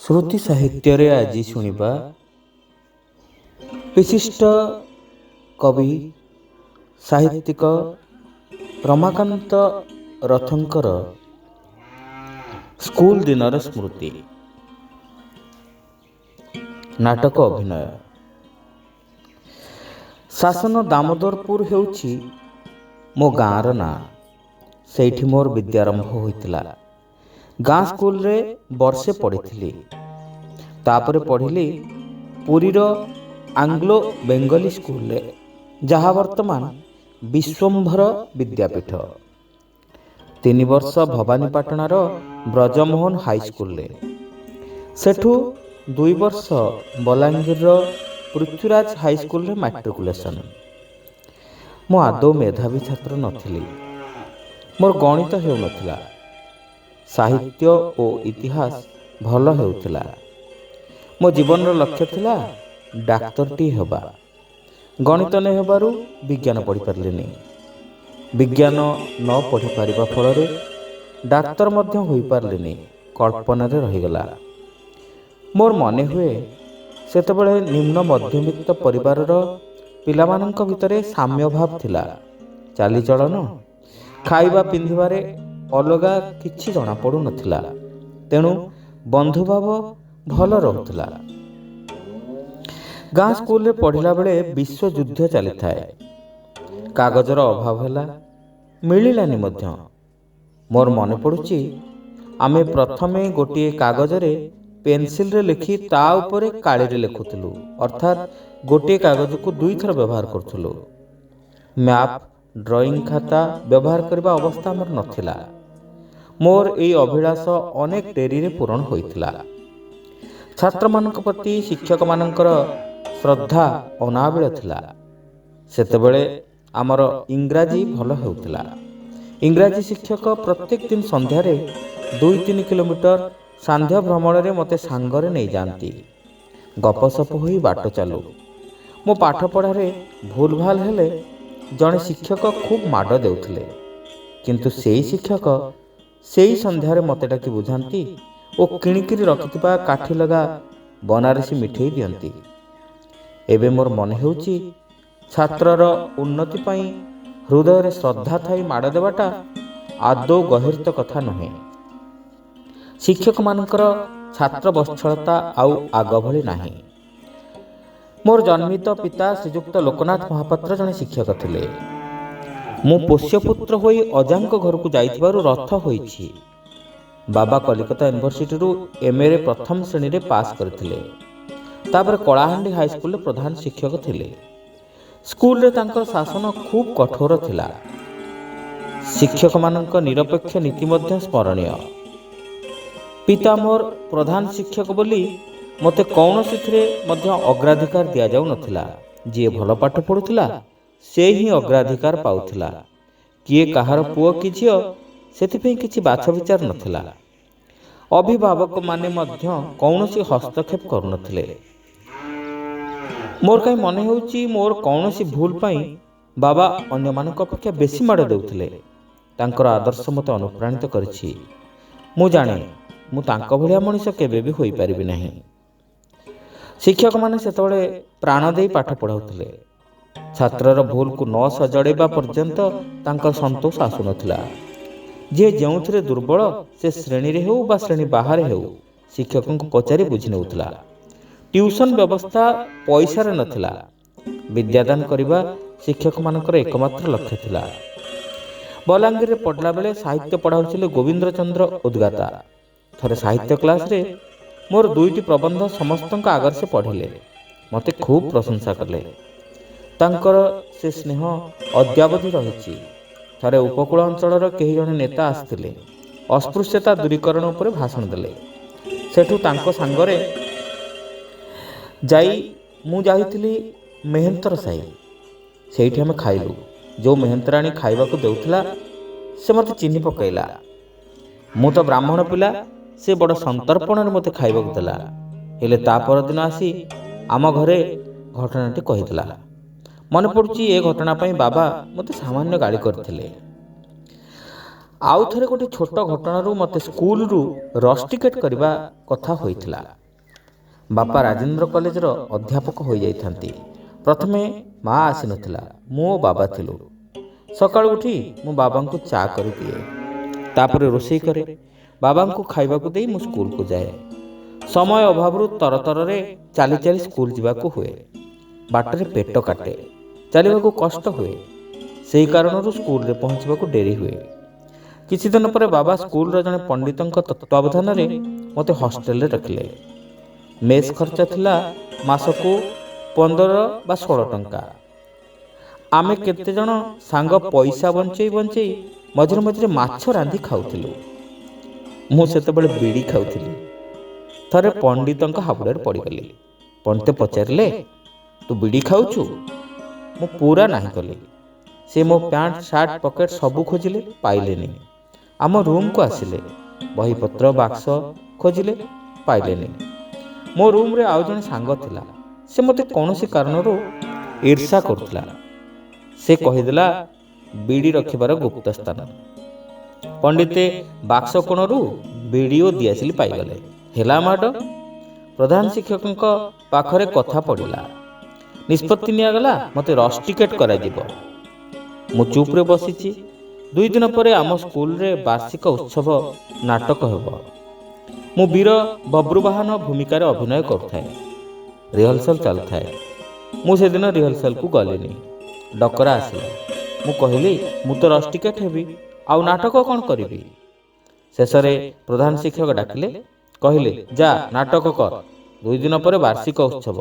ଶ୍ରୁତି ସାହିତ୍ୟରେ ଆଜି ଶୁଣିବା ବିଶିଷ୍ଟ କବି ସାହିତ୍ୟିକ ରମାକାନ୍ତ ରଥଙ୍କର ସ୍କୁଲ ଦିନର ସ୍ମୃତି ନାଟକ ଅଭିନୟ। ଶାସନ ଦାମୋଦରପୁର ହେଉଛି ମୋ ଗାଁର ନାଁ। ସେଇଠି ମୋର ବିଦ୍ୟାରମ୍ଭ ହୋଇଥିଲା। ଗାଁ ସ୍କୁଲରେ ବର୍ଷେ ପଢ଼ିଥିଲି। ତାପରେ ପଢ଼ିଲି ପୁରୀର ଆଙ୍ଗ୍ଲୋ ବେଙ୍ଗଲୀ ସ୍କୁଲରେ, ଯାହା ବର୍ତ୍ତମାନ ବିଶ୍ୱମ୍ଭର ବିଦ୍ୟାପୀଠ। 3 ବର୍ଷ ଭବାନୀପାଟଣାର ବ୍ରଜମୋହନ ହାଇସ୍କୁଲରେ। ସେଠୁ 2 ବର୍ଷ ବଲାଙ୍ଗୀରର ପୃଥ୍ୱୀରାଜ ହାଇସ୍କୁଲରେ ମାଟ୍ରିକୁଲେସନ୍। ମୁଁ ଆଦୌ ମେଧାବୀ ଛାତ୍ର ନଥିଲି। ମୋର ଗଣିତ ହେଉନଥିଲା। ସାହିତ୍ୟ ଓ ଇତିହାସ ଭଲ ହେଉଥିଲା। ମୋ ଜୀବନର ଲକ୍ଷ୍ୟ ଥିଲା ଡାକ୍ତରଟିଏ ହେବା। ଗଣିତ ନ ହେବାରୁ ବିଜ୍ଞାନ ପଢ଼ିପାରିଲିନି। ବିଜ୍ଞାନ ନ ପଢ଼ିପାରିବା ଫଳରେ ଡାକ୍ତର ମଧ୍ୟ ହୋଇପାରିଲିନି, କଳ୍ପନାରେ ରହିଗଲା। ମୋର ମନେ ହୁଏ ସେତେବେଳେ ନିମ୍ନ ମଧ୍ୟବିତ୍ତ ପରିବାରର ପିଲାମାନଙ୍କ ଭିତରେ ସାମ୍ୟଭାବ ଥିଲା। ଚାଲିଚଳନ, ଖାଇବା ପିନ୍ଧିବାରେ ଅଲଗା କିଛି ଜଣାପଡ଼ୁନଥିଲା। ତେଣୁ ବନ୍ଧୁଭାବ ଭଲ ରହୁଥିଲା। ଗାଁ ସ୍କୁଲରେ ପଢ଼ିଲା ବେଳେ ବିଶ୍ୱଯୁଦ୍ଧ ଚାଲିଥାଏ। କାଗଜର ଅଭାବ ହେଲା, ମିଳିଲାନି ମଧ୍ୟ। ମୋର ମନେ ପଡ଼ୁଛି ଆମେ ପ୍ରଥମେ ଗୋଟିଏ କାଗଜରେ ପେନସିଲରେ ଲେଖି ତା ଉପରେ କାଳିରେ ଲେଖୁଥିଲୁ, ଅର୍ଥାତ୍ ଗୋଟିଏ କାଗଜକୁ 2 ଥର ବ୍ୟବହାର କରୁଥିଲୁ। ମ୍ୟାପ୍, ଡ୍ରଇଂ ଖାତା ବ୍ୟବହାର କରିବା ଅବସ୍ଥା ଆମର ନଥିଲା। ମୋର ଏଇ ଅଭିଳାଷ ଅନେକ ଡେରିରେ ପୂରଣ ହୋଇଥିଲା। ଛାତ୍ରମାନଙ୍କ ପ୍ରତି ଶିକ୍ଷକମାନଙ୍କର ଶ୍ରଦ୍ଧା ଅନାବିଳ ଥିଲା। ସେତେବେଳେ ଆମର ଇଂରାଜୀ ଭଲ ହେଉଥିଲା। ଇଂରାଜୀ ଶିକ୍ଷକ ପ୍ରତ୍ୟେକ ଦିନ ସନ୍ଧ୍ୟାରେ 2-3 କିଲୋମିଟର ସାନ୍ଧ୍ୟ ଭ୍ରମଣରେ ମୋତେ ସାଙ୍ଗରେ ନେଇଯାଆନ୍ତି। ଗପସପ ହୋଇ ବାଟ ଚାଲୁ। ମୋ ପାଠପଢ଼ାରେ ଭୁଲଭାଲ ହେଲେ ଜଣେ ଶିକ୍ଷକ ଖୁବ୍ ମାଡ଼ ଦେଉଥିଲେ। କିନ୍ତୁ ସେଇ ଶିକ୍ଷକ ସେଇ ସନ୍ଧ୍ୟାରେ ମୋତେ ଡାକି ବୁଝାନ୍ତି ଓ କିଣିକିରି ରଖିଥିବା କାଠି ଲଗା ବନାରସୀ ମିଠେଇ ଦିଅନ୍ତି। ଏବେ ମୋର ମନେ ହେଉଛି ଛାତ୍ରର ଉନ୍ନତି ପାଇଁ ହୃଦୟରେ ଶ୍ରଦ୍ଧା ଥାଇ ମାଡ଼ ଦେବାଟା ଆଦୌ ଗର୍ହିତ କଥା ନୁହେଁ। ଶିକ୍ଷକମାନଙ୍କର ଛାତ୍ରବତ୍ସଳତା ଆଉ ଆଗ ଭଳି ନାହିଁ। ମୋର ଜନ୍ମିତ ପିତା ଶ୍ରୀଯୁକ୍ତ ଲୋକନାଥ ମହାପାତ୍ର ଜଣେ ଶିକ୍ଷକ ଥିଲେ। ମୁଁ ପୋଷ୍ୟପୁତ୍ର ହୋଇ ଅଜାଙ୍କ ଘରକୁ ଯାଇଥିବାରୁ ରଥ ହୋଇଛି। ବାବା କଲିକତା ୟୁନିଭର୍ସିଟିରୁ ଏମ୍ଏରେ ପ୍ରଥମ ଶ୍ରେଣୀରେ ପାସ୍ କରିଥିଲେ। ତାପରେ କଳାହାଣ୍ଡି ହାଇସ୍କୁଲରେ ପ୍ରଧାନ ଶିକ୍ଷକ ଥିଲେ। ସ୍କୁଲରେ ତାଙ୍କର ଶାସନ ଖୁବ୍ କଠୋର ଥିଲା। ଶିକ୍ଷକମାନଙ୍କ ନିରପେକ୍ଷ ନୀତି ମଧ୍ୟ ସ୍ମରଣୀୟ। ପିତା ମୋର ପ୍ରଧାନ ଶିକ୍ଷକ ବୋଲି ମୋତେ କୌଣସିଥିରେ ମଧ୍ୟ ଅଗ୍ରାଧିକାର ଦିଆଯାଉନଥିଲା। ଯିଏ ଭଲ ପାଠ ପଢ଼ୁଥିଲା ସେ ହିଁ ଅଗ୍ରାଧିକାର ପାଉଥିଲା। କିଏ କାହାର ପୁଅ କି ଝିଅ ସେଥିପାଇଁ କିଛି ବାଛବିଚାର ନଥିଲା। ଅଭିଭାବକମାନେ ମଧ୍ୟ କୌଣସି ହସ୍ତକ୍ଷେପ କରୁନଥିଲେ। ମୋର କାହିଁ ମନେ ହେଉଛି ମୋର କୌଣସି ଭୁଲ ପାଇଁ ବାବା ଅନ୍ୟମାନଙ୍କ ଅପେକ୍ଷା ବେଶୀ ମାଡ଼ ଦେଉଥିଲେ। ତାଙ୍କର ଆଦର୍ଶ ମୋତେ ଅନୁପ୍ରାଣିତ କରିଛି। ମୁଁ ଜାଣେ ମୁଁ ତାଙ୍କ ଭଳିଆ ମଣିଷ କେବେ ବି ହୋଇପାରିବି ନାହିଁ। ଶିକ୍ଷକମାନେ ସେତେବେଳେ ପ୍ରାଣ ଦେଇ ପାଠ ପଢ଼ାଉଥିଲେ। ଛାତ୍ରର ଭୁଲକୁ ନ ସଜାଡ଼ିବା ପର୍ଯ୍ୟନ୍ତ ତାଙ୍କର ସନ୍ତୋଷ ଆସୁନଥିଲା। ଯିଏ ଯେଉଁଥିରେ ଦୁର୍ବଳ, ସେ ଶ୍ରେଣୀରେ ହେଉ ବା ଶ୍ରେଣୀ ବାହାରେ ହେଉ, ଶିକ୍ଷକଙ୍କୁ ପଚାରି ବୁଝି ନେଉଥିଲା। ଟ୍ୟୁସନ୍ ବ୍ୟବସ୍ଥା ପଇସାରେ ନଥିଲା। ବିଦ୍ୟାଦାନ କରିବା ଶିକ୍ଷକମାନଙ୍କର ଏକମାତ୍ର ଲକ୍ଷ୍ୟ ଥିଲା। ବଲାଙ୍ଗୀରରେ ପଢ଼ିଲା ବେଳେ ସାହିତ୍ୟ ପଢ଼ାଉଥିଲେ ଗୋବିନ୍ଦ ଚନ୍ଦ୍ର ଉଦ୍ଗାତା। ଥରେ ସାହିତ୍ୟ କ୍ଲାସ୍ରେ ମୋର 2ଟି ପ୍ରବନ୍ଧ ସମସ୍ତଙ୍କ ଆଗରେ ସେ ପଢ଼ିଲେ। ମୋତେ ଖୁବ୍ ପ୍ରଶଂସା କଲେ। ତାଙ୍କର ସେ ସ୍ନେହ ଅଦ୍ୟାବଧି ରହିଛି। ଥରେ ଉପକୂଳ ଅଞ୍ଚଳର କେହି ଜଣେ ନେତା ଆସିଥିଲେ। ଅସ୍ପୃଶ୍ୟତା ଦୂରୀକରଣ ଉପରେ ଭାଷଣ ଦେଲେ। ସେଠୁ ତାଙ୍କ ସାଙ୍ଗରେ ଯାଇ ମୁଁ ଯାଇଥିଲି ମେହେନ୍ତର ସାହି। ସେଇଠି ଆମେ ଖାଇଲୁ। ଯେଉଁ ମେହେନ୍ତରାଣୀ ଖାଇବାକୁ ଦେଉଥିଲା ସେ ମୋତେ ଚିହ୍ନି ପକାଇଲା। ମୁଁ ତ ବ୍ରାହ୍ମଣ ପିଲା, ସେ ବଡ଼ ସନ୍ତର୍ପଣରେ ମୋତେ ଖାଇବାକୁ ଦେଲା। ହେଲେ ତା ପରଦିନ ଆସି ଆମ ଘରେ ଘଟଣାଟି କହିଦେଲା। ମନେ ପଡ଼ୁଛି ଏ ଘଟଣା ପାଇଁ ବାବା ମୋତେ ସାମାନ୍ୟ ଗାଳି କରିଥିଲେ। ଆଉ ଥରେ ଗୋଟେ ଛୋଟ ଘଟଣାରୁ ମୋତେ ସ୍କୁଲରୁ ରଷ୍ଟିକେଟ୍ କରିବା କଥା ହୋଇଥିଲା। ବାପା ରାଜେନ୍ଦ୍ର କଲେଜର ଅଧ୍ୟାପକ ହୋଇଯାଇଥାନ୍ତି। ପ୍ରଥମେ ମା ଆସିନଥିଲା, ମୁଁ ଓ ବାବା ଥିଲୁ। ସକାଳୁ ଉଠି ମୁଁ ବାବାଙ୍କୁ ଚା କରିଦିଏ, ତାପରେ ରୋଷେଇ କରେ। ବାବାଙ୍କୁ ଖାଇବାକୁ ଦେଇ ମୁଁ ସ୍କୁଲକୁ ଯାଏ। ସମୟ ଅଭାବରୁ ତରତରରେ ଚାଲି ଚାଲି ସ୍କୁଲ ଯିବାକୁ ହୁଏ। ବାଟରେ ପେଟ କାଟେ, ଚାଲିବାକୁ କଷ୍ଟ ହୁଏ। ସେହି କାରଣରୁ ସ୍କୁଲରେ ପହଞ୍ଚିବାକୁ ଡେରି ହୁଏ। କିଛି ଦିନ ପରେ ବାବା ସ୍କୁଲର ଜଣେ ପଣ୍ଡିତଙ୍କ ତତ୍ତ୍ୱାବଧାନରେ ମୋତେ ହଷ୍ଟେଲରେ ରଖିଲେ। ମେସ୍ ଖର୍ଚ୍ଚ ଥିଲା ମାସକୁ 15 ବା 16 ଟଙ୍କା। ଆମେ କେତେଜଣ ସାଙ୍ଗ ପଇସା ବଞ୍ଚେଇ ବଞ୍ଚେଇ ମଝିରେ ମଝିରେ ମାଛ ରାନ୍ଧି ଖାଉଥିଲୁ। ମୁଁ ସେତେବେଳେ ବିଡ଼ି ଖାଉଥିଲି। ଥରେ ପଣ୍ଡିତଙ୍କ ହାବୁଡ଼ରେ ପଡ଼ିଗଲି। ପଣ୍ଡିତ ପଚାରିଲେ, ତୁ ବିଡ଼ି ଖାଉଛୁ? ମୁଁ ପୁରା ନାହିଁ କଲି। ସେ ମୋ ପ୍ୟାଣ୍ଟ ସାର୍ଟ ପକେଟ୍ ସବୁ ଖୋଜିଲେ, ପାଇଲେନି। ଆମ ରୁମ୍କୁ ଆସିଲେ, ବହିପତ୍ର ବାକ୍ସ ଖୋଜିଲେ, ପାଇଲେନି। ମୋ ରୁମ୍ରେ ଆଉ ଜଣେ ସାଙ୍ଗ ଥିଲା। ସେ ମୋତେ କୌଣସି କାରଣରୁ ଈର୍ଷା କରୁଥିଲା। ସେ କହିଦେଲା ବିଡ଼ି ରଖିବାର ଗୁପ୍ତ ସ୍ଥାନ। ପଣ୍ଡିତେ ବାକ୍ସ କୋଣରୁ ବିଡ଼ି ଓ ଦିଆସିଲି ପାଇଗଲେ। ହେଲା ମାଡ଼। ପ୍ରଧାନ ଶିକ୍ଷକଙ୍କ ପାଖରେ କଥା ପଡ଼ିଲା। ନିଷ୍ପତ୍ତି ନିଆଗଲା, ମୋତେ ରଷ୍ଟିକେଟ୍ କରାଯିବ। ମୁଁ ଚୁପ୍ରେ ବସିଛି। 2 ଦିନ ପରେ ଆମ ସ୍କୁଲରେ ବାର୍ଷିକ ଉତ୍ସବ ନାଟକ ହେବ। ମୁଁ ବୀର ବବ୍ରୁବାହନ ଭୂମିକାରେ ଅଭିନୟ କରୁଥାଏ। ରିହର୍ସାଲ ଚାଲୁଥାଏ। ମୁଁ ସେଦିନ ରିହର୍ସାଲକୁ ଗଲିନି। ଡକରା ଆସିଲା। ମୁଁ କହିଲି, ମୁଁ ତ ରଷ୍ଟିକେଟ୍ ହେବି, ଆଉ ନାଟକ କ'ଣ କରିବି? ଶେଷରେ ପ୍ରଧାନ ଶିକ୍ଷକ ଡାକିଲେ, କହିଲେ, ଯା ନାଟକ କର। 2 ଦିନ ପରେ ବାର୍ଷିକ ଉତ୍ସବ,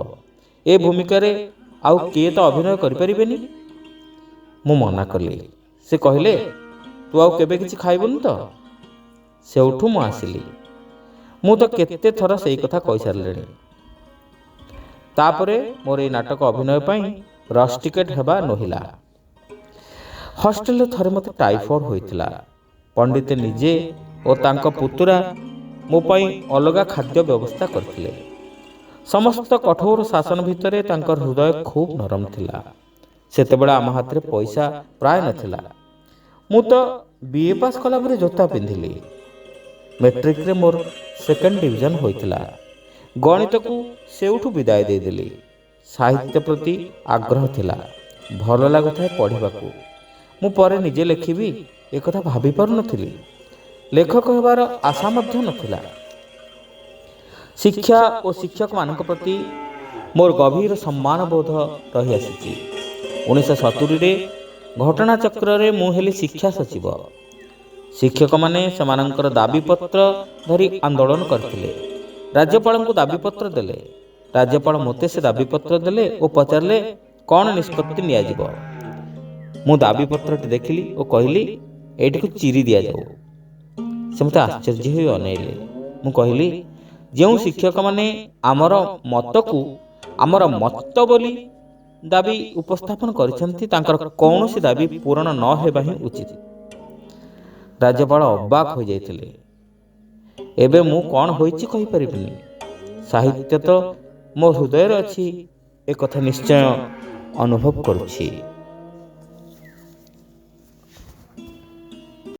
ଏ ଭୂମିକାରେ ଆଉ କିଏ ତ ଅଭିନୟ କରିପାରିବେନି। ମୁଁ ମନା କଲି। ସେ କହିଲେ, ତୁ ଆଉ କେବେ କିଛି ଖାଇବୁନି ତ? ସେଇଠୁ ମୁଁ ଆସିଲି। ମୁଁ ତ କେତେ ଥର ସେଇ କଥା କହିସାରିଲିଣି। ତାପରେ ମୋର ଏଇ ନାଟକ ଅଭିନୟ ପାଇଁ ରଷ୍ଟିକେଟ୍ ହେବା ନୋହିଲା। ହଷ୍ଟେଲରେ ଥରେ ମୋତେ ଟାଇଫଏଡ୍ ହୋଇଥିଲା। ପଣ୍ଡିତ ନିଜେ ଓ ତାଙ୍କ ପୁତୁରା ମୋ ପାଇଁ ଅଲଗା ଖାଦ୍ୟ ବ୍ୟବସ୍ଥା କରିଥିଲେ। ସମସ୍ତ କଠୋର ଶାସନ ଭିତରେ ତାଙ୍କ ହୃଦୟ ଖୁବ୍ ନରମ ଥିଲା। ସେତେବେଳେ ଆମ ହାତରେ ପଇସା ପ୍ରାୟ ନଥିଲା। ମୁଁ ତ BA pass କଲା ପରେ ଜୋତା ପିନ୍ଧିଲି। ମେଟ୍ରିକରେ ମୋର ସେକେଣ୍ଡ ଡିଭିଜନ ହୋଇଥିଲା। ଗଣିତକୁ ସେଇଠୁ ବିଦାୟ ଦେଇଦେଲି। ସାହିତ୍ୟ ପ୍ରତି ଆଗ୍ରହ ଥିଲା, ଭଲ ଲାଗୁଥାଏ ପଢ଼ିବାକୁ। ମୁଁ ପରେ ନିଜେ ଲେଖିବି ଏକଥା ଭାବି ପାରୁନଥିଲି। ଲେଖକ ହେବାର ଆଶା ମଧ୍ୟ ନଥିଲା। ଶିକ୍ଷା ଓ ଶିକ୍ଷକମାନଙ୍କ ପ୍ରତି ମୋର ଗଭୀର ସମ୍ମାନବୋଧ ରହିଆସିଛି। 1970ରେ ଘଟଣାଚକ୍ରରେ ମୁଁ ହେଲି ଶିକ୍ଷା ସଚିବ। ଶିକ୍ଷକମାନେ ସେମାନଙ୍କର ଦାବିପତ୍ର ଧରି ଆନ୍ଦୋଳନ କରିଥିଲେ। ରାଜ୍ୟପାଳଙ୍କୁ ଦାବିପତ୍ର ଦେଲେ। ରାଜ୍ୟପାଳ ମୋତେ ସେ ଦାବିପତ୍ର ଦେଲେ ଓ ପଚାରିଲେ, କ'ଣ ନିଷ୍ପତ୍ତି ନିଆଯିବ? ମୁଁ ଦାବିପତ୍ରଟି ଦେଖିଲି ଓ କହିଲି, ଏଇଟିକୁ ଚିରି ଦିଆଯାଉ। ସେ ମୋତେ ଆଶ୍ଚର୍ଯ୍ୟ ହୋଇ ଅନେଇଲେ। ମୁଁ କହିଲି, ଯେଉଁ ଶିକ୍ଷକମାନେ ଆମର ମତକୁ ଆମର ମତ ବୋଲି ଦାବି ଉପସ୍ଥାପନ କରିଛନ୍ତି, ତାଙ୍କର କୌଣସି ଦାବି ପୂରଣ ନ ହେବା ହିଁ ଉଚିତ। ରାଜ୍ୟପାଳ ଅବାକ୍ ହୋଇଯାଇଥିଲେ। ଏବେ ମୁଁ କ'ଣ ହୋଇଛି କହିପାରିବିନି। ସାହିତ୍ୟ ତ ମୋ ହୃଦୟରେ ଅଛି, ଏକଥା ନିଶ୍ଚୟ ଅନୁଭବ କରୁଛି।